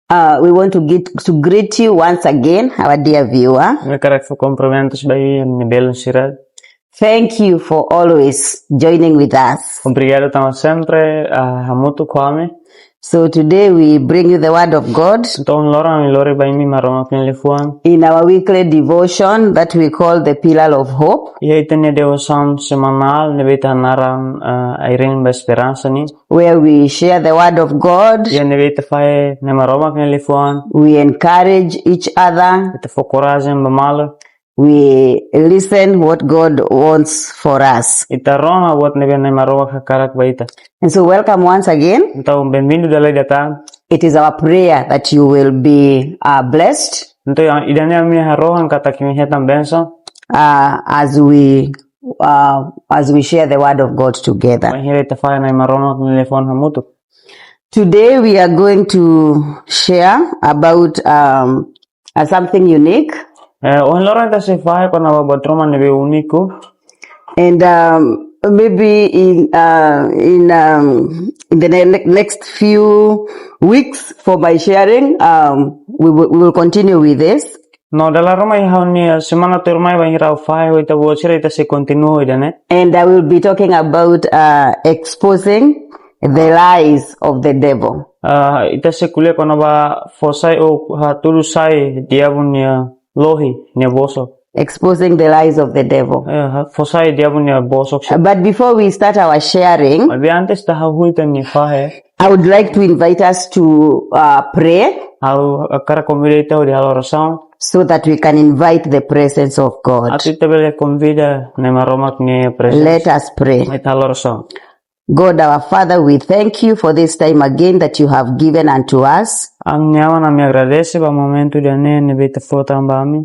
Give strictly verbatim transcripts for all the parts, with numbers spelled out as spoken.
Uh, we want to get to greet you once again, our dear viewer. Ami hakarak fó kumprimentus ba imi, imi-nia belun sira. Thank you for always joining with us. Obrigadu tanba sempre, ah, hamutuk ho ami. So today we bring you the word of God. Entaun, loron ami lori ba imi Maromak nia liafuan. In our weekly devotion that we call the Pillar of Hope. Iha ita-nia devosaun semanál ne'ebé ita hanaran, ah, Ai-riin ba Esperansa nian. Where we share the word of God. Iha ne'ebé ita fahe Na'i Maromak nia liafuan. We encourage each other. Ita fó korajen ba malu. We listen what God wants for us. Ita rona buat ne'ebé Na'i Maromak hakarak ba ita. And so welcome once again. Entaun, benvindu dala ida tan. It is our prayer that you will be, uh, blessed. Entaun, ida-ne'e ami-nia harohan katak imi hetan bensaun. Uh, as we, uh, as we share the word of God together. Bainhira ita fahe Na'i Maromak nia liafuan hamutuk. Today we are going to share about, um, uh, something unique. Eh, ohin loron ita sei fahe kona-ba buat ruma ne'ebé úniku. And, um, maybe in, uh, in, um, in the ne-, ne-, next few weeks for my sharing, um, we will, we will continue with this. No, dala ruma iha ha'u-nia semana tuirmai bainhira ha'u fahe ho ita-boot sira, ita sei kontinua ho ida-ne'e. And I will be talking about, uh, exposing the lies of the devil. Ah, ita sei ko'alia kona-ba fó sai ou hatudu sai diabu nia lohi, nia bosok. Exposing the lies of the devil. Eh, ha-, fó sai diabu nia bosok sira. But before we start our sharing, maibé antes ita hahú ita-nia fahe, I would like to invite us to, uh, pray. Ha'u hakarak konvida ita hodi halo orasaun. So that we can invite the presence of God. Atu ita bele konvida Na'i Maromak nia prezensa. Let us pray. Ita halo orasaun. God our Father, we thank you for this time again that you have given unto us. Ami-nia Aman, ami agradese ba momentu ida-ne'e ne'ebé ita fó tan ba ami.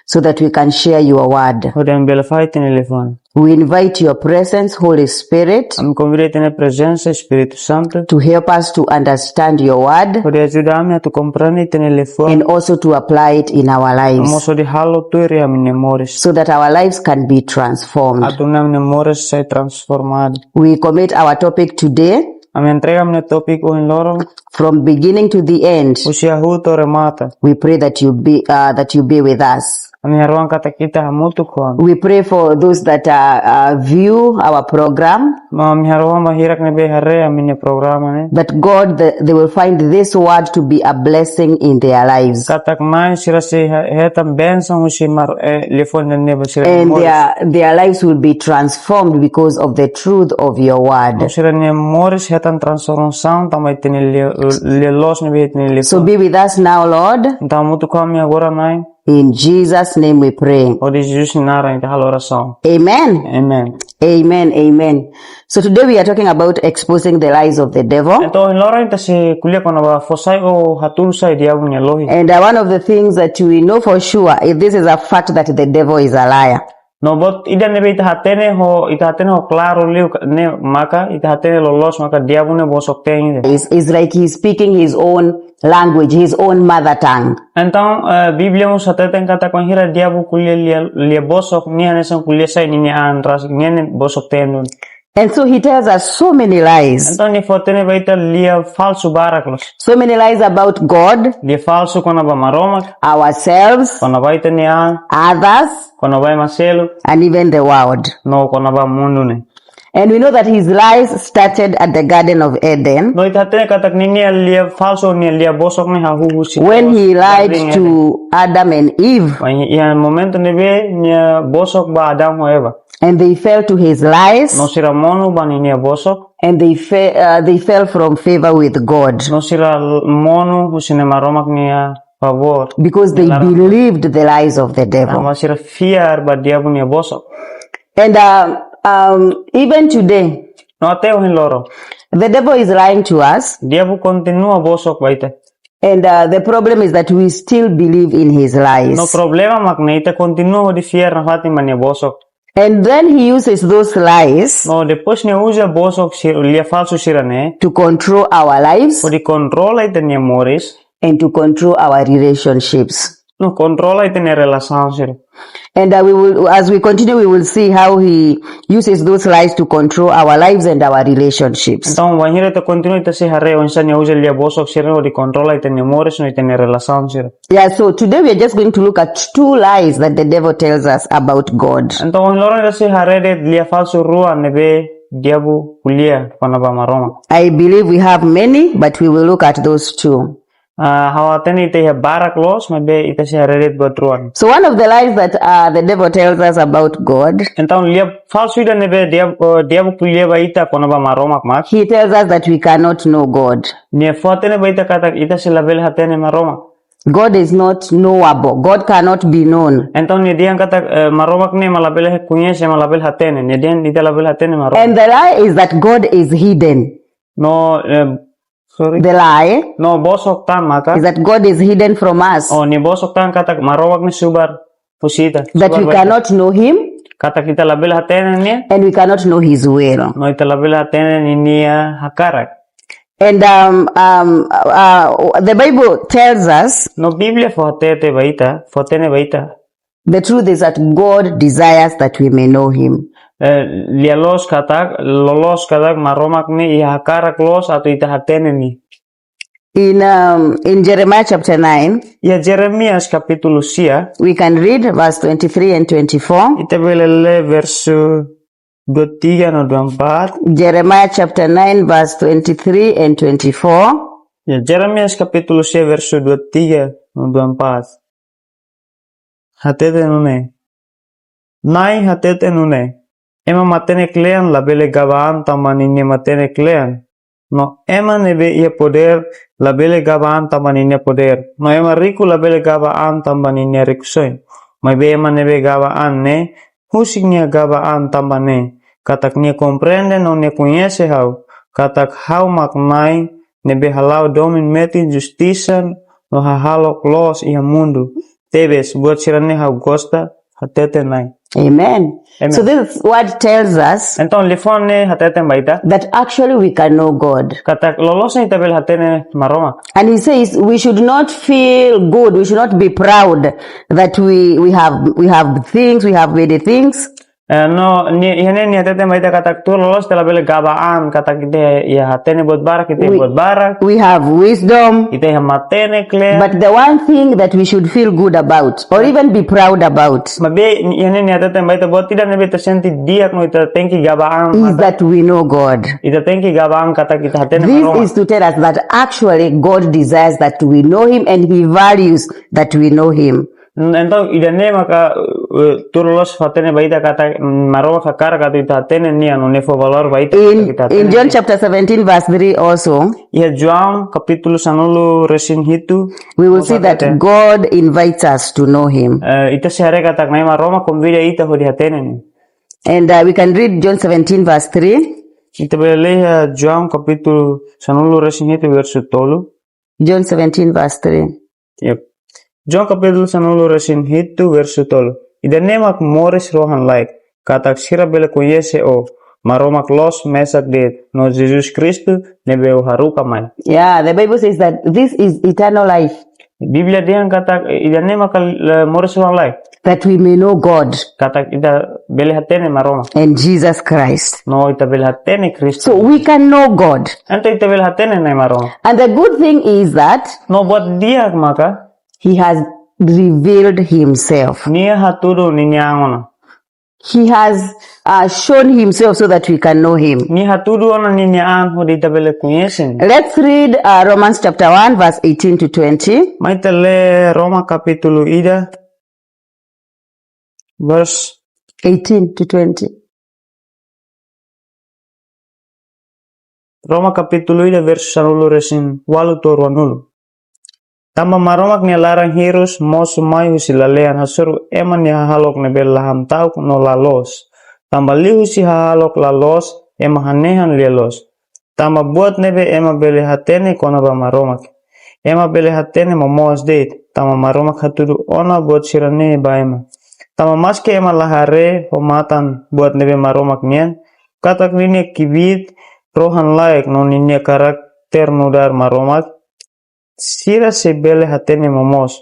So that we can share your word. Hodi ami bele fahe ita-nia liafuan. We invite your presence, Holy Spirit, Ami konvida ita-nia prezensa, Espíritu Santu, to help us to understand your word hodi ajuda ami atu komprende ita-nia liafuan. And also to apply it in our lives. Mós hodi halo tuir iha ami-nia moris. So that our lives can be transformed. Atu nune'e ami-nia moris sai transformadu. We commit our topic today. Ami entrega ami-nia tópiku ohin loron. From beginning to the end. Husi hahú to'o remata. We pray that you be, uh, that you be with us. Ami harohan katak ita hamutuk ho ami. We pray for those that, uh, uh, view our program. Ami harohan ba hirak ne'ebé haree ami-nia programa ne'e. That God, the, they will find this word to be a blessing in their lives. Katak mai sira sei ha-, hetan bensaun husi Mar-, eh, liafuan ne'e ba sira-nia moris. And their, their lives will be transformed because of the truth of your word. No sira-nia moris hetan transformasaun tanba ita-nia lia-, lia-loos ne'ebé ita-nia liafuan. So be with us now, Lord. Entaun hamutuk ho ami agora, Na'i. In Jesus' name we pray. Hodi Jesus nia naran ita halo orasaun. Amen. Amen. Amen, amen. So today we are talking about exposing the lies of the devil. Entaun, ohin loron ita sei ko'alia kona-ba fó sai ou hatudu sai diabu nia lohi. And, uh, one of the things that we know for sure is this is a fact that the devil is a liar. No buat ida ne'ebé ita hatene ho, ita hatene ho klaru liu ka-, ne'e maka, ita hatene loloos maka diabu ne'e bosok-teen ida. Is, is like he's speaking his own language, his own mother tongue. Entaun, eh, Bíblia mós hateten katak bainhira diabu ko'alia lia, lia bosok, nia hanesan ko'alia sai ninia an rasik, nia ne'e bosok-teen duni. And so he tells us so many lies. Entaun, nia fó-hatene ba ita lia falsu barak loos. So many lies about God, Lia falsu kona-ba Maromak, ourselves, kona-ba ita-nia an, others, kona-ba ema seluk, and even the world. No kona-ba mundu ne'e. And we know that his lies started at the Garden of Eden. No ita hatene katak ninia lia falsu, nia lia bosok ne'e hahú husi When he lied to Adam and Eve. Bainhira, iha momentu ne'ebé nia bosok ba Adão ho Eva. And they fell to his lies. No sira monu ba ninia bosok. And they fe-, uh, they fell from favor with God. No sira l-, monu husi Na'i Maromak nia favór. Because they believed the lies of the devil. Tanba sira fiar ba diabu nia bosok. And, uh, um, even today, No até ohin loron. The devil is lying to us. Diabu kontinua bosok ba ita. And, uh, the problem is that we still believe in his lies. No problema mak ne'e ita kontinua hodi fiar nafatin ba nia bosok. And then he uses those lies No, depois nia uza bosok sira, lia falsu sira-ne'e to control our lives hodi kontrola ita-nia moris. And to control our relationships. No kontrola ita-nia relasaun sira. And uh, we will, as we continue, we will see how he uses those lies to control our lives and our relationships. Entaun, bainhira ita kontinua, ita sei haree oinsá nia uza lia bosok sira hodi kontrola ita-nia moris no ita-nia relasaun sira. Yeah, so today we are just going to look at two lies that the devil tells us about God. Entaun, ohin loron ita sei haree de'it lia falsu rua ne'ebé diabu ko'alia kona-ba Maromak. I believe we have many, but we will look at those two. Ah, ha'u hatene ita iha barak loos, maibé ita sei haree de'it buat rua. So one of the lies that uh, the devil tells us about God, Entaun, lia falsu ida ne'ebé diabu, eh, diabu ko'alia ba ita kona-ba Maromak mak. He tells us that we cannot know God. Nia fó-hatene ba ita katak ita sei labele hatene Maromak. God is not knowable. God cannot be known. Entaun, nia dehan katak, eh, Maromak ne'e ema labele koñese, ema labele hatene. Nia dehan ita labele hatene Maromak. And the lie is that God is hidden. No, eh, sorry. The lie No, bosok tan maka. Is that God is hidden from us. Oh, nia bosok tan katak Maromak ne'e subar husi ita. That Subar we ba ita. Cannot know him Katak ita labele hatene nia. And we cannot know his will. No, ita labele hatene ninia hakarak. And um, um, uh, the Bible tells us No, Bíblia fó-hatete ba ita, fó-hatene ba ita. The truth is that God desires that we may know him. Eh, lia loos katak, loloos katak Maromak ne'e iha hakarak loos atu ita hatene nia. In, um, in Jeremiah chapter nine, Iha Jeremias kapítulu sia, we can read verse twenty-three and twenty-four. Ita bele lee versu dua tiga no dua empat. Jeremiah chapter nine, verse twenty-three and twenty-four. Ya, Jeremias kapítulu sia versu dua tiga no dua empat. Hatete nune'e. Na'i hatete nune'e. Ema matenek-klean labele gaba an tanba ninia matenek-klean. No ema ne'ebé iha podér labele gaba an tanba ninia podér. No ema riku labele gaba an tanba ninia rikusoin. Maibé ema ne'ebé gaba an ne'e, husik nia gaba an tanba ne'e, katak nia komprende no nia koñese ha'u, katak ha'u mak Na'i ne'ebé hala'o domin metin justisa no hahalok loos iha mundu. Tebes, buat sira-ne'e ha'u gosta hatete Na'i. Amen. Amen. So this word tells us Entaun, liafuan ne'e hatete ba ita that actually we can know God. katak loloos ita bele hatene Maromak. And he says we should not feel good, we should not be proud that we, we have we have things, we have many things. Eh, no, nia, iha ne'e nia hatete ba ita katak tuir loloos ita labele gaba an, katak ita iha hatene buat barak, ita iha We- buat barak, We have wisdom. ita iha matenek-klean. But the one thing that we should feel good about or even be proud about Maibé, iha ne'e nia hatete ba ita buat ida ne'ebé ita sente di'ak no ita tenke gaba an is maka. That we know God. Ita tenke gaba an katak ita hatene This Maromak. Is to tell us that actually God desires that we know him and he values that we know him. Entaun, ida-ne'e maka, eh, tuir loloos fó-hatene ba ita katak, mm, Maromak hakarak atu ita hatene nia no nia fó valór ba ita. In, Ita in hatene John nia. Chapter seventeen, verse three also, Iha João kapítulu sanulu-resin-hitu, we will Mós see that hatete. God invites us to know him. Eh, ita sei haree katak Na'i Maromak konvida ita hodi hatene nia. And uh, we can read John seventeen, verse three. Ita bele lee iha João kapítulu sanulu-resin-hitu versu tolu. John seventeen, verse three. Yep. João kapítulu sanulu-resin-hitu versu tolu. Ida-ne'e mak moris rohan-laek, katak sira bele koñese ó, Maromak loos mesak de'it, no Jesus Kristu ne'ebé ó haruka mai. Yeah, the Bible says that this is eternal life, Bíblia dehan katak, eh, ida-ne'e maka, eh, moris rohan-laek, that we may know God katak ita bele hatene Maromak. And Jesus Christ. No ita bele hatene Kristu. So we can know God. Entaun ita bele hatene Na'i Maromak. And the good thing is that No buat di'ak maka he has revealed himself. Nia hatudu ninia an ona. He has uh, shown himself so that we can know him. Nia hatudu ona ninia an hodi ita bele koñese nia. Let's read uh, Romans chapter one, verse eighteen to twenty. Mai ita lee Roma kapítulu ida, versu eighteen to twenty. Roma kapítulu ida versu sanulu-resin-ualu to'o ruanulu. Tanba Maromak nia laran hirus mosu mai husi lalehan hasoru ema nia hahalok ne'ebé la hamta'uk no la loos. Tanba liuhusi hahalok la loos, ema hanehan lia-loos. Tanba buat ne'ebé ema bele hatene kona-ba Maromak, ema bele hatene momoos de'it, tanba Maromak hatudu ona buat sira-ne'e ba ema. Tanba maski ema la haree ho matan buat ne'ebé Maromak nian, katak ninia kbiit rohan-laek no ninia karakter nu'udar Maromak, sira sei bele hatene momoos.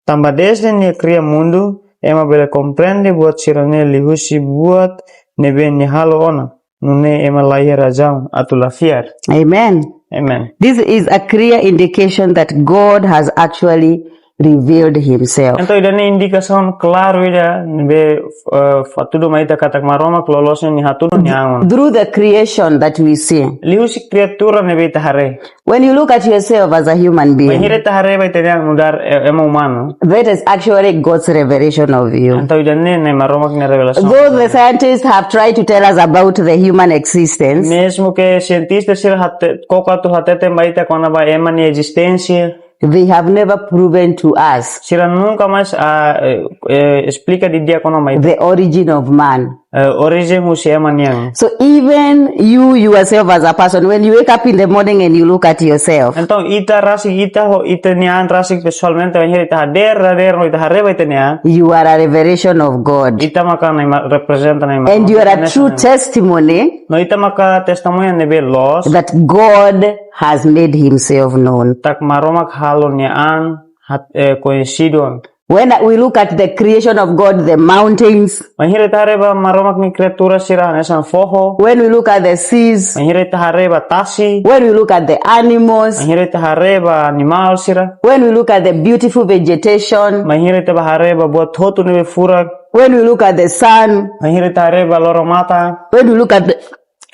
Tanba dezde nia kria mundu, ema bele komprende buat sira-ne'e liuhusi buat ne'ebé nia halo ona. Nune'e ema la iha razaun atu la fiar. Amen. Amen. This is a clear indication that God has actually revealed himself. Entaun, ida-ne'e indikasaun klaru ida ne'ebé, eh, hatudu mai ita katak Maromak loloos nia hatudu nia an ona. Through the creation that we see. Liuhusi kriatura ne'ebé ita haree. When you look at yourself as a human being, Bainhira ita haree ba ita-nia an nu'udar, eh, ema umanu. That is actually God's revelation of you. Entaun, ida-ne'e Nai Maromak nia revelasaun. Though the scientists have tried to tell us about the human existence, Mezmu ke sientista sira hate-, koko atu hatete ba ita kona-ba ema nia ezisténsia. They have never proven to us Sira nunka mais, ah, eh, eh, esplika didi'ak kona-ba ita. The origin of man. Eh, orijen husi ema nian. So even you yourself as a person, when you wake up in the morning and you look at yourself, Entaun, ita rasik, ita ho, ita-nia an rasik pesoalmente, bainhira ita hadeer, hadeer, ita haree ba ita-nia an. You are a revelation of God. Ita maka Nai Ma-, reprezenta Nai Maromak. And you are a true testimony No ita maka testemuña ne'ebé loos. That God has made himself known. Katak Maromak halo nia an hat-, eh, koñesidu. When we look at the creation of God, the mountains, Bainhira ita haree ba Maromak nia kriatura sira hanesan foho. When we look at the seas, Bainhira ita haree ba tasi. When we look at the animals, Bainhira ita haree ba animál sira. When we look at the beautiful vegetation, Bainhira ita ba haree ba buat hotu ne'ebé furak. When we look at the sun, Bainhira ita haree ba loro matan. When we look at the,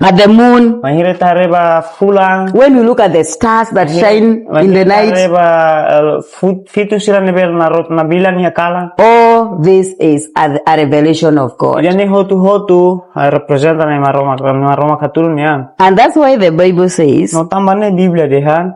at the moon, Bainhira ita haree ba fulan. When we look at the stars that Bainhira, shine in the night, Bainhira ita haree ba, eh, fut-, fitun sira ne'ebé naruk nabilan iha kalan. All this is a, a revelation of God. Ida-ne'e hotu-hotu, eh, reprezenta Nai Maromak, Nai Maromak hatudu nia an. And that's why the Bible says, No tanba ne'e Bíblia dehan,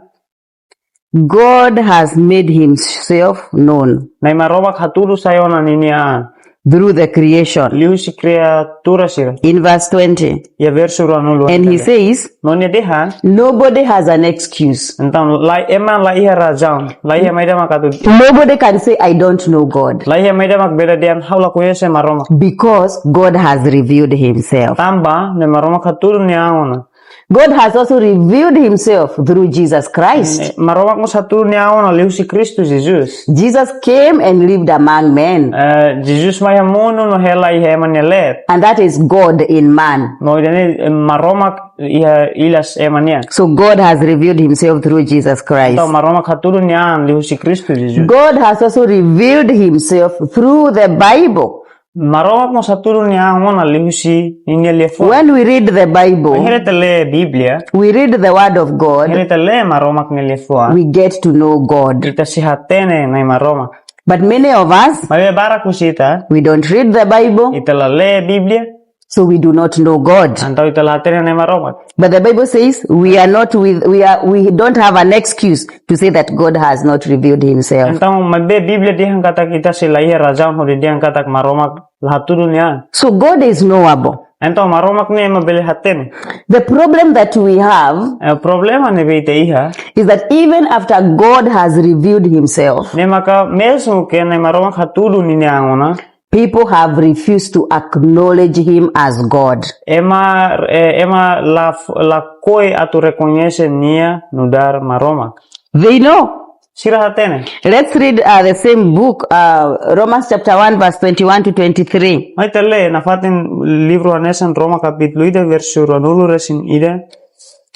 God has made himself known Nai Maromak hatudu sai ona ninia an. Through the creation. Liuhusi kriatura sira. In verse twenty. Iha versu ruanulu. And he says, No nia dehan, Nobody has an excuse. Entaun, la, ema la iha razaun. La iha ema ida mak atu. Nobody can say, "I don't know God." La iha ema ida mak bele dehan, "Ha'u la koñese Maromak." Because God has revealed himself. Tanba, Nai Maromak hatudu nia an ona. God has also revealed himself through Jesus Christ. Eh, Maromak mós hatudu nia an ona liuhusi Kristu Jesus. Jesus came and lived among men. Eh, Jesus mai iha mundu no hela iha ema nia leet. And that is God in man. No ida-ne'e, eh, Maromak iha ilas ema nian. So God has revealed himself through Jesus Christ. Entaun Maromak hatudu nia an liuhusi Kristu Jesus. God has also revealed himself through the Bible. Maromak mós hatudu nia an ona liuhusi ninia liafuan. When we read the Bible, Bainhira ita lee Bíblia, we read the word of God, Bainhira ita lee Maromak nia liafuan, we get to know God. Ita sei hatene Nai Maromak. But many of us, Maibé barak husi ita, we don't read the Bible, ita la lee Bíblia, so we do not know God. Entaun ita la hatene Nai Maromak. But the Bible says we are not with, we are, we don't have an excuse to say that God has not revealed himself. Entaun, maibé Bíblia dehan katak ita sei la iha razaun hodi dehan katak Maromak la hatudu nia an. So God is knowable. Entaun Maromak ne'e ema bele hatene. The problem that we have Eh, problema ne'ebé ita iha is that even after God has revealed himself, ne'e maka mezmu ke Nai Maromak hatudu ninia an ona, people have refused to acknowledge him as God. Ema, eh, ema la f-, lakohi atu rekoñese nia nu'udar Maromak. They know. Sira hatene. Let's read, uh, the same book, uh, Romans chapter one, verse twenty-one to twenty-three. Mai ita lee nafatin livru hanesan Roma kapítulu ida versu ruanulu resin ida.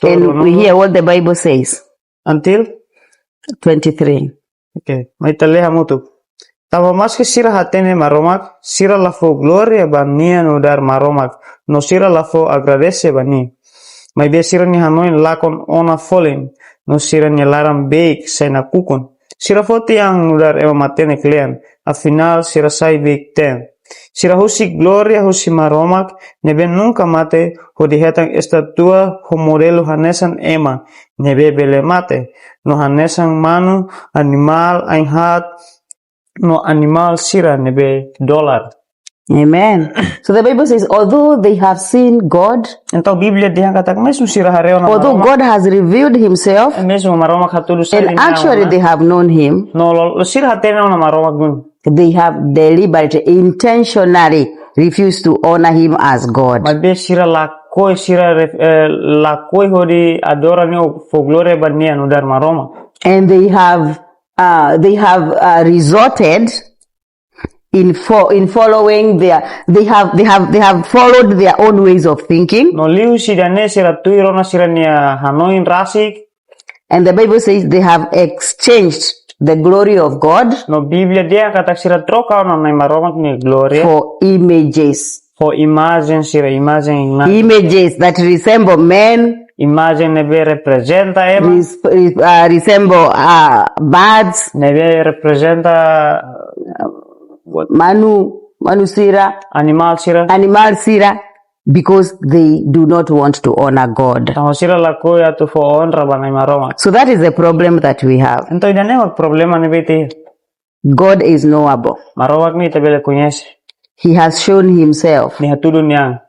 And we hear what the Bible says. Until? Twenty-three. Oke, mai ita lee hamutuk. Tanba maske sira hatene Maromak, sira la fó glória ba nia nu'udar Maromak, no sira la fó agradese ba nia. Maibé sira-nia hanoin lakon ona folin, no sira-nia laran-beik sai nakukun. Sira foti an nu'udar ema matenek kle'an, afinál sira sai beik-teen. Sira husik glória husi Maromak ne'ebé nunka mate, hodi hetan estátua ho modelu hanesan ema ne'ebé bele mate, no hanesan manu, animál ain-haat, no animál sira ne'ebé dolar. Amen. So the Bible says, although they have seen God, Entaun Bíblia dehan katak mezmu sira haree ona Maromak, although God has revealed himself, eh, mezmu Maromak hatudu sai ninia an ona, and actually they have known him, no lo, lo sira hatene ona Maromak duni. They have deliberately, intentionally refused to honor him as God. Maibé sira lakohi, sira ref-, eh, lakohi hodi adora nia, fó glória ba nia nu'udar Maromak. And they have uh, they have uh, resorted in fo- in following their they have they have they have followed their own ways of thinking. No liuhusi ida-ne'e sira tuir ona sira-nia hanoin rasik. And the Bible says they have exchanged the glory of God. No Bíblia dehan katak sira troka ona Na'i Maromak nia glória. For images. Ho imajen sira, imajen, imajen. Images that resemble men. Imajen ne'ebé reprezenta ema. Res- res- uh, resemble uh, birds. Ne'ebé reprezenta, uh, what? Manu, manu sira. Animál sira. Animál sira, because they do not want to honor God. Entaun sira lakohi atu fó onra ba Na'i Maromak. So that is the problem that we have. Entaun ida-ne'e mak problema ne'ebé ita iha. God is knowable. Maromak ne'e ita bele koñese. He has shown himself. Nia hatudu nia an.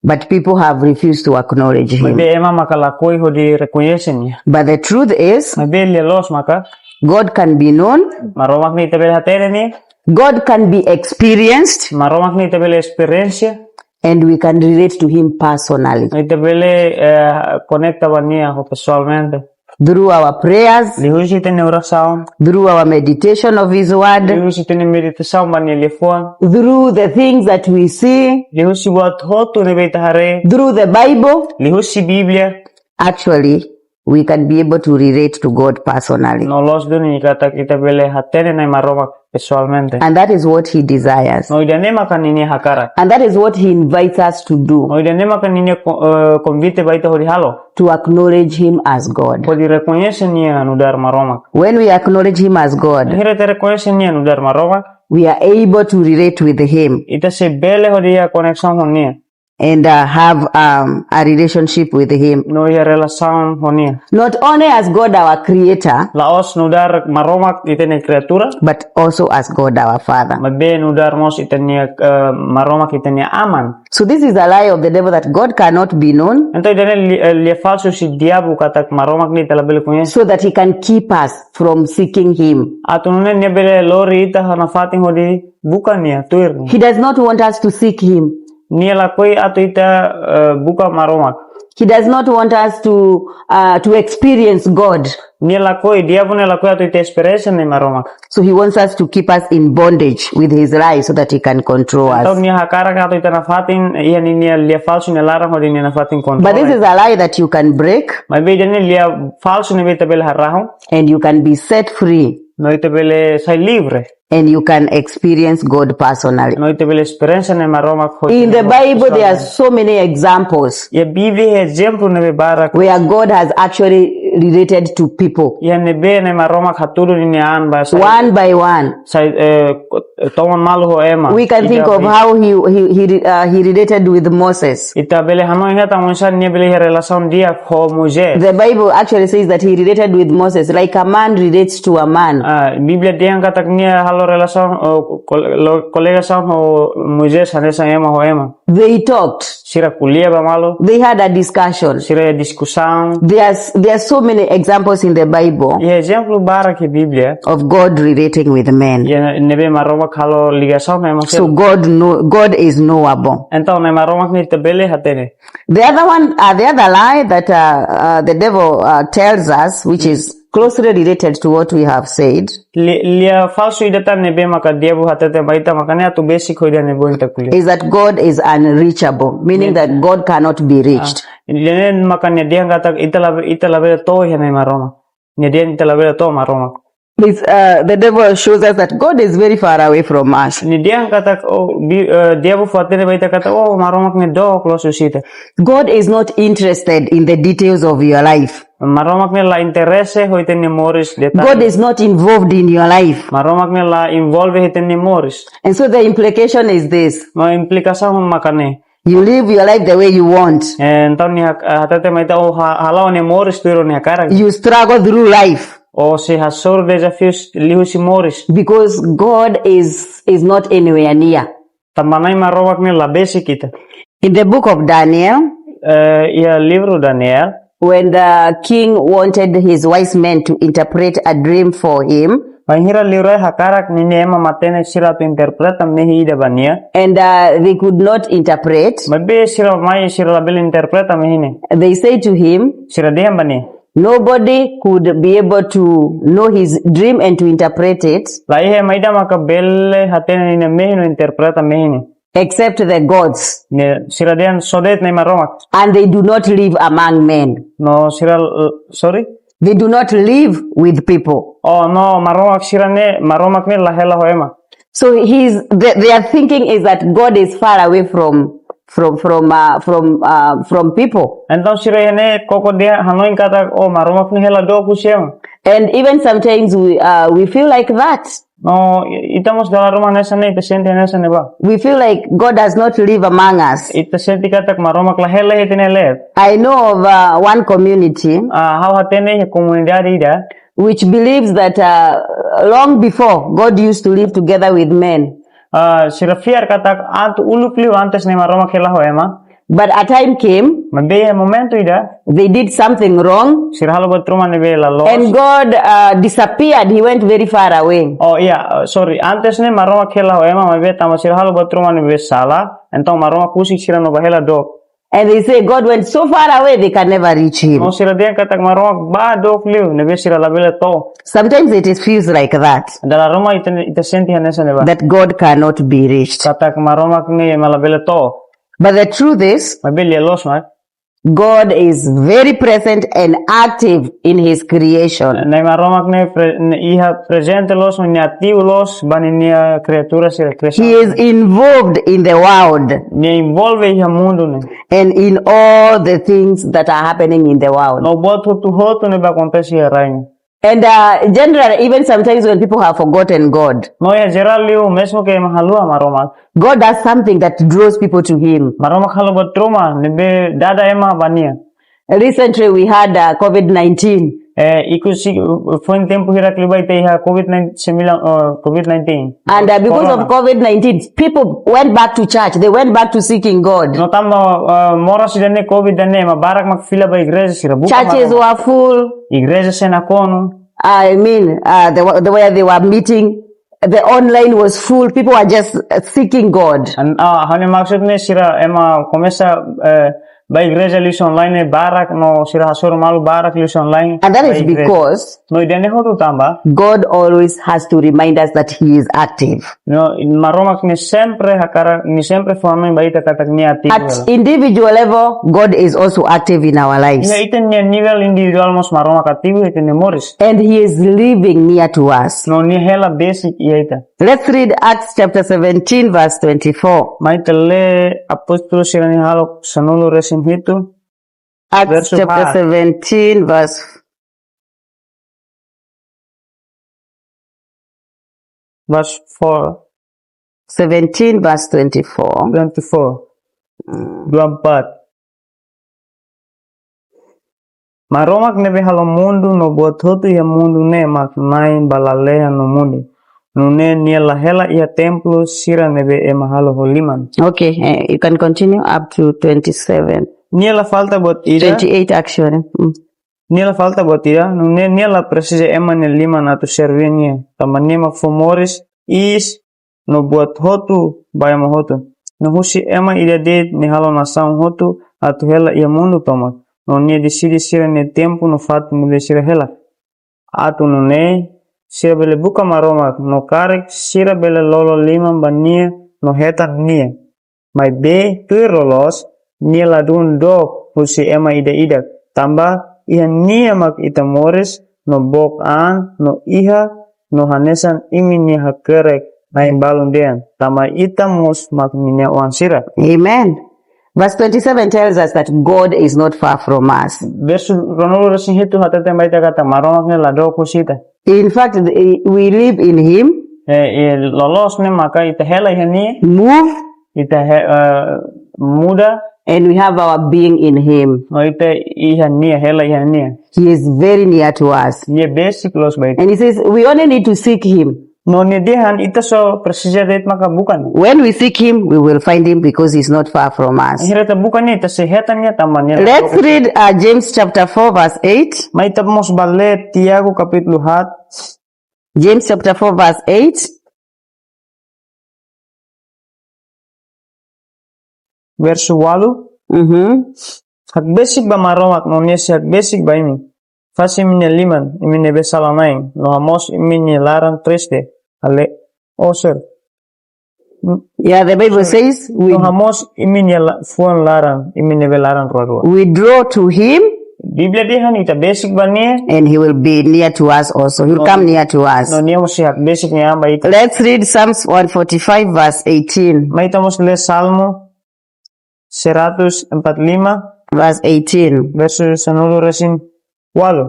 But people have refused to acknowledge him. Maibé ema maka lakohi hodi rekoñese nia. But the truth is, maibé lia-loos maka, God can be known. Maromak ne'e ita bele hatene nia. God can be experienced. Maromak ne'e ita bele esperiénsia. And we can relate to him personally. Ita bele, eh, konekta ba nia ho pesoalmente. Through our prayers, liuhusi ita-nia orasaun. Through our meditation of his word, liuhusi ita-nia meditasaun ba nia liafuan. Through the things that we see, liuhusi buat hotu ne'ebé ita haree. Through the Bible, liuhusi Bíblia. Actually, we can be able to relate to God personally. No loos duni katak ita bele hatene Na'i Maromak pesoalmente. And that is what he desires. No ida-ne'e maka ninia hakarak. And that is what he invites us to do. No ida-ne'e maka ninia ko- eh, konvite ba ita hodi halo. To acknowledge him as God. Hodi rekoñese nia nu'udar Maromak. When we acknowledge him as God, bainhira ita rekoñese nia nu'udar Maromak, we are able to relate with him. Ita sei bele hodi iha koneksaun ho nia. And uh, have um, a relationship with him. No iha relasaun ho nia. Not only as God our creator, la'ós nu'udar Maromak ita-nia kriatura, but also as God our Father. Maibé nu'udar mós ita-nia, eh, Maromak ita-nia aman. So this is a lie of the devil that God cannot be known. Entaun ida-ne'e li- eh, lia falsu husi diabu katak Maromak ne'e ita labele koñese. So that he can keep us from seeking him. Atu nune'e nia bele lori ita hana fatin hodi buka nia, tuir nia. He does not want us to seek him. Nia lakohi atu ita, eh, buka Maromak. He does not want us to uh, to experience God. Nia lakohi, diabu ne'e lakohi atu ita esperiénsia Na'i Maromak. So he wants us to keep us in bondage with his lies so that he can control us. Entaun nia hakarak atu ita nafatin iha ninia lia falsu nia laran hodi nia nafatin kontrola. But this is a lie that you can break. Maibé ida-ne'e lia falsu ne'ebé ita bele harahun. And you can be set free. No ita bele sai livre. And you can experience God personally. No ita bele esperiénsia Na'i Maromak ho ita-nia pesoalmente. In the Bible, there are so many examples. Iha Bíblia ezemplu ne'ebé barak. Where God has actually related to people. Iha ne'ebé Na'i Maromak hatudu ninia an ba sai. One by one. Sai, eh, ko- eh, toman malu ho ema. We can think of how he, he, he, re- uh, he related with Moses. Ita bele hanoin hetan oinsá nia bele iha relasaun di'ak ho Moisés. The Bible actually says that he related with Moses like a man relates to a man. Ah, Bíblia dehan katak nia halo relasaun, oh, kol- lo- kolegasaun ho Moisés hanesan ema ho ema. They talked. Sira ko'alia ba malu. They had a discussion. Sira iha diskusaun. There's, there are so many examples in the Bible. Iha ezemplu barak iha Bíblia. Of God relating with men. Iha ne'ebé Maromak halo ligasaun ho ema seluk. So God know, God is knowable. Entaun Na'i Maromak ne'e ita bele hatene. The other one, uh, the other lie that uh, uh, the devil uh, tells us, which is closely related to what we have said, Li- lia falsu ida tan ne'ebé maka diabu hatete ba ita maka ne'e atu besik ho ida ne'ebé ita ko'alia. Is that God is unreachable, meaning that God cannot be reached. Ida-ne'e maka nia dehan katak ita la, ita labele to'o iha Na'i Maromak. Nia dehan ita labele to'o Maromak. This, uh, the devil shows us that God is very far away from us. Nia dehan katak, oh, bi- eh, diabu fó hatene ba ita katak, oh, Maromak ne'e dook loos husi ita. God is not interested in the details of your life. Maromak ne'e la interese ho ita-nia moris detallu. God is not involved in your life. Maromak ne'e la envolve ho ita-nia moris. And so the implication is this. No implikasaun maka ne'e. You live your life the way you want. Entaun nia hak- hatete mai ita, oh, ha- hala'o nia moris tuir nia hakarak. You struggle through life. Ó sei hasoru dezafiu liuhusi moris. Because God is is not anywhere near. Tanba Na'i Maromak ne'e la besik ita. In the book of Daniel, eh, iha livru Daniel, when the king wanted his wise men to interpret a dream for him, bainhira liurai hakarak ninia ema matenek sira atu interpreta mehi ida ba nia. And uh, they could not interpret. Maibé sira mai sira labele interpreta mehi ne'e. They say to him, sira dehan ba nia. Nobody could be able to know his dream and to interpret it. Laiha ema ida maka bele hatene ninia mehi no interpreta mehi ne'e. Except the gods. Ne'e, sira dehan só de'it Nai Maromak. And they do not live among men. No sira, eh, sorry? They do not live with people. Oh, no, Maromak sira-ne'e, Maromak ne'e la hela ho ema. So he's, the, their thinking is that God is far away from, from, from, uh, from, uh, from people. Entaun sira-ne'e koko dehan hanoin katak, oh, Maromak ne'e hela dook husi ema. And even sometimes we, uh, we feel like that. No, i-, ita mós dala ruma hanesan ne'e, ita sente hanesan ne'e ba. We feel like God does not live among us. Ita sente katak Maromak la hela iha ita-nia leet. I know of, uh, one community. Ah, ha'u hatene iha komunidade ida. Which believes that, uh, long before, God used to live together with men. Ah, sira fiar katak atu uluk liu antes ne'e Maromak hela ho ema. But a time came, maibé iha momentu ida, they did something wrong, sira halo buat ruma ne'ebé la loos. And God, uh, disappeared. He went very far away. Oh iya, uh, sorry. Antes ne'e Maromak hela ho ema, maibé tanba sira halo buat ruma ne'ebé sala, entaun Maromak husik sira no bá hela dook. And they say God went so far away, they can never reach him. No sira dehan katak Maromak bá dook liu, ne'ebé sira labele to'o. Sometimes it is feels like that. Dala ruma ita, ita sente hanesan ne'e ba. That God cannot be reached. Katak Maromak ne'e ema labele to'o. But the truth is, maibé lia loos mak, God is very present and active in his creation. Nai Maromak ne'e pre-, ne'e iha prezente loos, ne'e ativu loos ba ninia kriatura sira, kriasaun. He is involved in the world. Nia envolve iha mundu ne'e. And in all the things that are happening in the world. No buat hotu-hotu ne'ebé akontese iha rai ne'e. And, uh, generally, even sometimes when people have forgotten God, no iha jerál liu, mezmu ke ema haluha Maromak, God does something that draws people to him. Maromak halo buat ruma ne'ebé dada ema ba nia. Recently, we had, uh, covid nineteen. Eh, ikus, foin tempu hirak liubá ita iha covid sembilan, eh, covid nineteen. And, uh, because of Corona. covid nineteen, people went back to church. They went back to seeking God. No tanba, eh, moras ida-ne'e, covid ida-ne'e, ema barak mak fila ba igreja sira buka Maromak. Churches were full. Igreja sei nakonu. I mean, uh, the, the way they were meeting, the online was full. People were just, uh, seeking God. And, ah, ha'u-nia maksud ne'e sira ema komesa, eh, bá igreja liuhusi online ne'e barak no sira hasoru malu barak liuhusi online. And that is bá igreja. Because no ida-ne'e hotu tanba God always has to remind us that he is active. No, Maromak ne'e sempre hakarak, nia sempre fó-hanoin ba ita katak nia ativu. At individual level, God is also active in our lives. Iha ita-nia nivel individuál mós Maromak ativu iha ita-nia moris. And he is living near to us. No nia hela besik iha ita. Let's read Acts chapter seventeen, verse twenty-four. Mai ita lee Apóstolu sira-nia hahalok sanulu-resin-hitu. Acts chapter seventeen, verse, verse four. Seventeen, verse twenty-four. Twenty-four. Mm. Dua empat. Maromak ne'ebé halo mundu no buat hotu iha mundu ne'e mak Nai ba lalehan no mundu. Nune'e nia la hela iha templu sira ne'ebé ema halo ho liman. Okay, eh, you can continue up to twenty-seven. Nia la falta buat ida. Twenty-eight actually. Mm. Nia la falta buat ida, nune'e nia la presiza ema nia liman atu serví nia. Tanba nia mak fó moris, iis, no buat hotu ba ema hotu. No husi ema ida de'it nia halo nasaun hotu atu hela iha mundu tomak. No nia deside sira-nia tempu no fatin ne'ebé sira hela. Atu nune'e, sira bele buka Maromak, no karik sira bele lolo liman ba nia, no hetan nia. Maibé tuir loloos, nia ladún dook husi ema ida-idak. Tanba iha nia mak ita moris, no book an, no iha, no hanesan imi-nia hakerek na'in-balun dehan. Tanba ita mós mak ninia oan sira. Amen. Verse twenty-seven tells us that God is not far from us. Versu ruanulu-resin-hitu hateten ba ita katak Maromak ne'e la dook husi ita. In fact, we live in him. Eh, eh, loloos ne'e maka ita hela iha nia. Move. Ita he-, eh, muda. And we have our being in him. No ita iha nia, hela iha nia. He is very near to us. Nia besik loos ba ita. And he says, we only need to seek him. No nia dehan ita só presiza de'it maka buka nia. When we seek him, we will find him because he's not far from us. Bainhira ita buka nia, ita sei hetan nia tanba nia. Let's read, uh, James chapter four, verse eight. Mai ita mós bá lee Tiago kapítulu haat. James chapter four, verse eight. Versu ualu. Mhm. Hakbesik ba Maromak, no nia sei hakbesik ba imi. Fase imi-nia liman, imi ne'ebé sala-na'in, no hamoos imi-nia laran triste, ale oser. Yeah, the Bible says we, No hamoos imi-nia la, fuan laran, imi ne'ebé laran rua-rua. We draw to him Bíblia dehan ita besik ba nia, and he will be near to us also. He will come near to us. No nia mós sei besik nia an ba ita. Let's read Psalms one forty-five, verse eighteen. Mai ita mós lee Salmo seratus empat lima, Verse eighteen. versu sanulu-resin-ualu.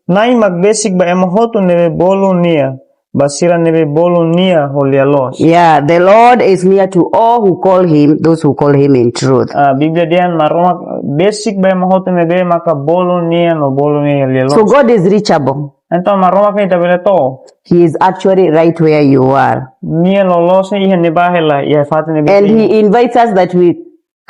Na'i mak besik ba ema hotu ne'ebé bolu nia, ba sira ne'ebé bolu nia ho lia-loos. Yeah, the Lord is near to all who call him, those who call him in truth. Ah, Bíblia dehan Maromak besik ba ema hotu ne'ebé maka bolu nia no bolu nia ho lia-loos. So God is reachable. Entaun Maromak ne'e ita bele to'o. He is actually right where you are. Nia loloos ne'e iha ne'ebá hela, iha fatin ne'ebé. And he invites us that we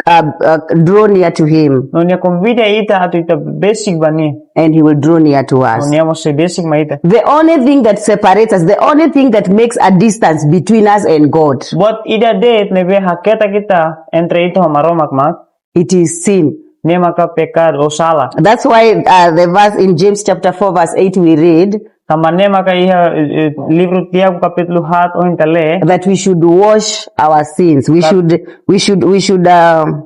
uh, uh, draw near to him, No nia konvida ita atu ita besik ba nia. And he will draw near to No us. nia mós sei besik mai ita. The only thing that separates us, the only thing that makes a distance between us and God, Buat ida de'it ne'ebé haketak ita entre ita ho Maromak mak, it is sin. ne'e maka pekadu ou sala. That's why uh, the verse in James chapter four, verse eight, we read Tanba ne'e maka iha, eh, eh, livru Tiago kapítulu haat ohin ita lee, that we should wash our sins. We should, we should, we should um,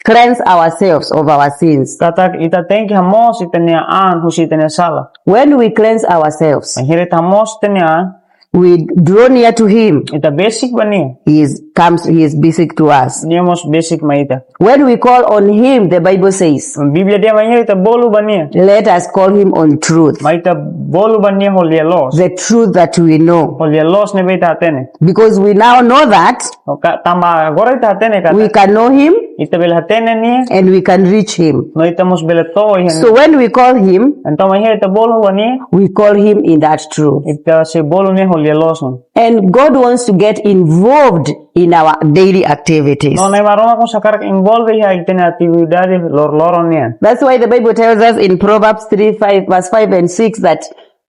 cleanse ourselves of our sins. katak ita tenke hamoos ita-nia an husi ita-nia sala. When we cleanse ourselves, Bainhira ita hamoos ita-nia an, we draw near to him. ita besik ba nia. He is comes. He is besik to us. Nia mós besik mai ita. When we call on him, the Bible says, Bíblia dehan bainhira ita bolu ba nia, let us call him on truth, mai ita bolu ba nia ho lia-loos. The truth that we know. Ho lia-loos ne'ebé ita hatene. Because we now know that Oka, tanba agora ita hatene katak we can know him ita bele hatene nia, and we can reach him. No ita mós bele to'o iha nia. So when we call him, Entaun bainhira ita bolu ba nia, we call him in that truth. Ita sei bolu nia ho lia-loos. And God wants to get involved in our daily activities. No Na'i Maromak mós hakarak envolve iha ita-nia atividade loroloron nian. That's why the Bible tells us in Proverbs three five, verse five and six, that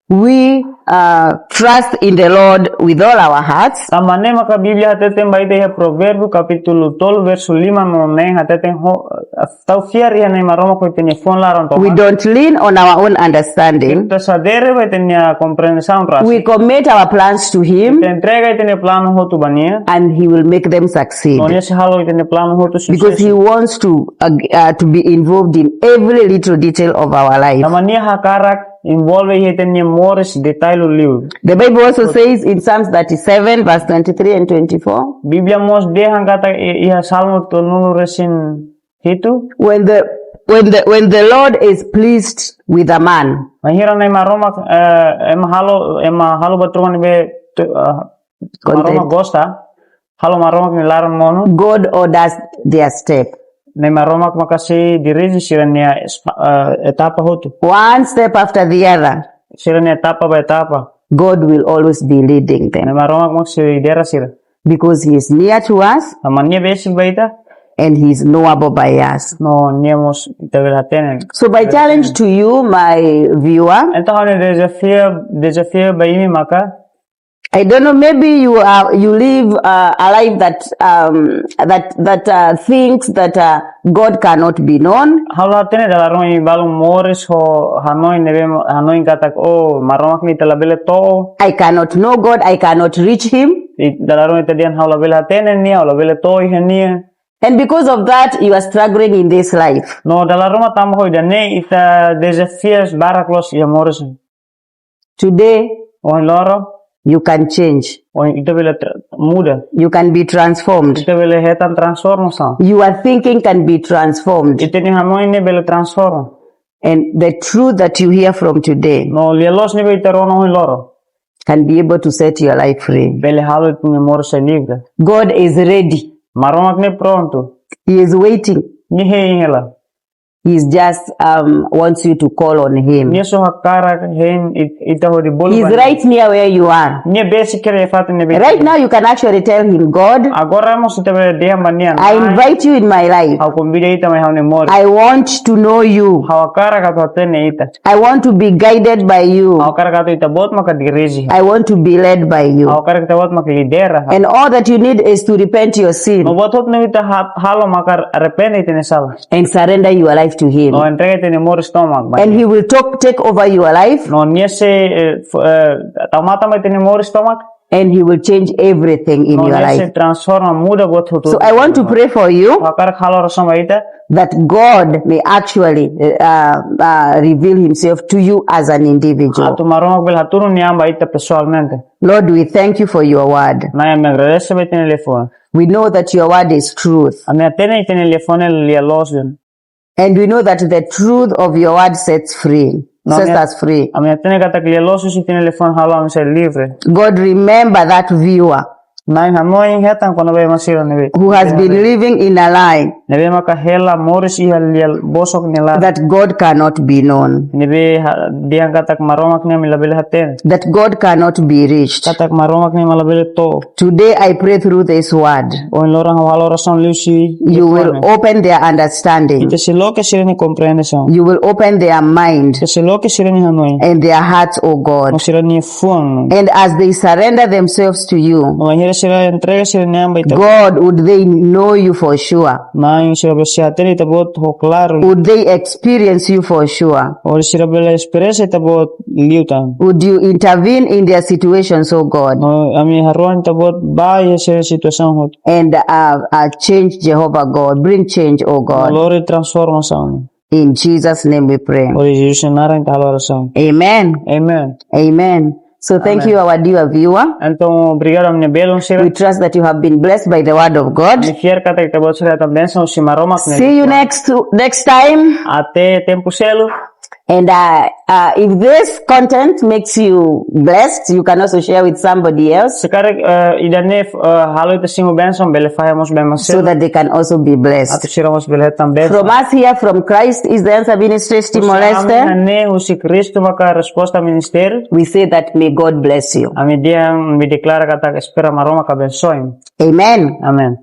we uh, trust in the Lord with all our hearts. Tanba ne'e maka Bíblia hateten ba ita iha Provérbiu kapítulu tolu versu lima no neen hateten ho, eh, tau fiar iha Na'i Maromak ho ita-nia fuan laran tomak. We don't lean on our own understanding. Ita sadere ba ita-nia komprensaun rasik. We commit our plans to Him, Ita entrega ita-nia planu hotu ba nia. And He will make them succeed. No nia sei halo ita-nia planu hotu Because He susesu. Wants to uh, uh, to be involved in every little detail of our life. Tanba nia hakarak envolve iha ita-nia moris detalle liu. The Bible also says in Psalms thirty-seven, verse twenty-three and twenty-four. Bíblia mós dehan katak i-, iha Salmo tolunulu-resin-hitu. When the when the when the Lord is pleased with a man, Bainhira Na'i Maromak, eh, ema halo, ema halo buat ruma ne'ebé, eh, Content. Maromak gosta, halo Maromak nia laran monu. God orders their step. Na'i Maromak maka sei dirije sira-nia espa-, eh, etapa hotu. One step after the other. Sira-nia etapa ba etapa. God will always be leading them. Na'i Maromak mak sei lidera sira. Because He is near to us. Tanba nia besik ba ita. And He is knowable by us. No nia mós ita bele hatene. So my challenge to you, my viewer, Entaun, ha'u-nia dezafiu, dezafiu ba imi maka, I don't know, maybe you are you live uh, a life that um, that that uh, thinks that uh, God cannot be known. Ha'u la hatene dala ruma imi balu moris ho hanoin ne'ebé, hanoin katak, oh, Maromak ne'e ita labele to'o. I cannot know God. I cannot reach Him. I dala ruma ita dehan ha'u labele hatene nia, ha'u labele to'o iha nia. And because of that, you are struggling in this life. No dala ruma tanba ho ida-ne'e ita dezafiu barak loos iha moris. Today, Ohin loron, you can change. ohin ita bele tra-, muda. You can be transformed. Ita bele hetan transformasaun. Your thinking can be transformed. Ita-nia hanoin ne'e bele transforma. And the truth that you hear from today No lia-loos ne'ebé ita rona ohin loron. Can be able to set your life free. Bele halo ita-nia moris sai livre. God is ready. Maromak ne'e prontu. He is waiting. Nia hein hela. He is just um, wants you to call on Him. Nia só hakarak hein it-, ita hodi bolu He is ba nia. Right near where you are. Nia besik iha fatin ne'ebé. Right now, you can actually tell Him, God, Agora mós ita bele dehan ba nia. I Na'i, invite you in my life. ha'u konvida ita mai ha'u-nia moris. I want to know you. Ha'u hakarak atu hatene ita. I want to be guided by you. Ha'u hakarak atu ita-boot maka dirije. I want to be led by you. Ha'u hakarak ita-boot maka lidera. And all that you need is to repent your sin No buat hotu ne'ebé ita ha-, halo maka arrepende ita-nia sala. And surrender your life to Him. No entrega ita-nia moris tomak ba Nia. And He will talk, take over your life. No Nia sei, eh, f-, eh, tau matan ba ita-nia moris tomak. And He will change everything in your life. No Nia sei transforma, muda buat hotu-hotu. So I want to pray for you. Ha'u hakarak halo orasaun ba ita. That God may actually, uh, uh, reveal Himself to you as an individual. Atu Maromak bele hatudu Nia an ba ita pesoalmente. Lord, we thank you for your word. Na'i, ami agradese ba ita-nia liafuan. We know that your word is truth. Ami hatene ita-nia liafuan ne'e lia-loos de'it. And we know that the truth of your word sets free, no, sets us free. Ami hatene katak lia-loos husi ita-nia liafuan halo ami sai livre. God, remember that viewer. Na'i, hanoin hetan kona-ba ema sira ne'ebé, who has been living in a lie, ne'ebé maka hela moris iha lia bosok nia laran. That God cannot be known. Ne'ebé ha-, dehan katak Maromak ne'e ami labele hatene. That God cannot be reached. Katak Maromak ne'e mak labele to'o. Today I pray through this word. Ohin loron ha'u halo orasaun liuhusi liafuan ne'e. You will open their understanding. Ita sei loke sira-nia komprensaun. You will open their mind. Ita sei loke sira-nia hanoin. And their hearts, O God. No sira-nia fuan. And as they surrender themselves to you, no bainhira sira entrega sira-nia an ba Ita-Boot, God, would they know you for sure? Na'i, sira bele hatene Ita-Boot ho klaru. Would they experience you for sure? Hodi sira bele esperiénsia Ita-Boot liután. Would you intervene in their situations, O God? No ami harohan Ita-Boot bá iha sira-nia situasaun hotu. And, uh, uh, change, Jehovah God. Bring change, O God. No lori transformasaun. In Jesus' name we pray. Hodi Jesus nia naran ita halo orasaun. Amen. Amen. Amen. So thank you, our dear viewer. Entaun, obrigadu ami-nia belun sira. We trust that you have been blessed by the word of God. Ami fiar katak ita-boot sira hetan bensaun husi Maromak nia liafuan. See you next, next time. Até tempu seluk. And, uh, uh, if this content makes you blessed, you can also share with somebody else. Se karik, eh, ida-ne'e, eh, halo ita simu bensaun, bele fahe mós ba ema seluk. So that they can also be blessed. Atu sira mós bele hetan bensaun. From us here, from Christ is the Answer Ministries Timor-Leste. Husi ami ne'e husi Kristu maka Resposta Ministériu. We say that may God bless you. Ami dehan, ami deklara katak espera Maromak abensoe. Amen. Amen.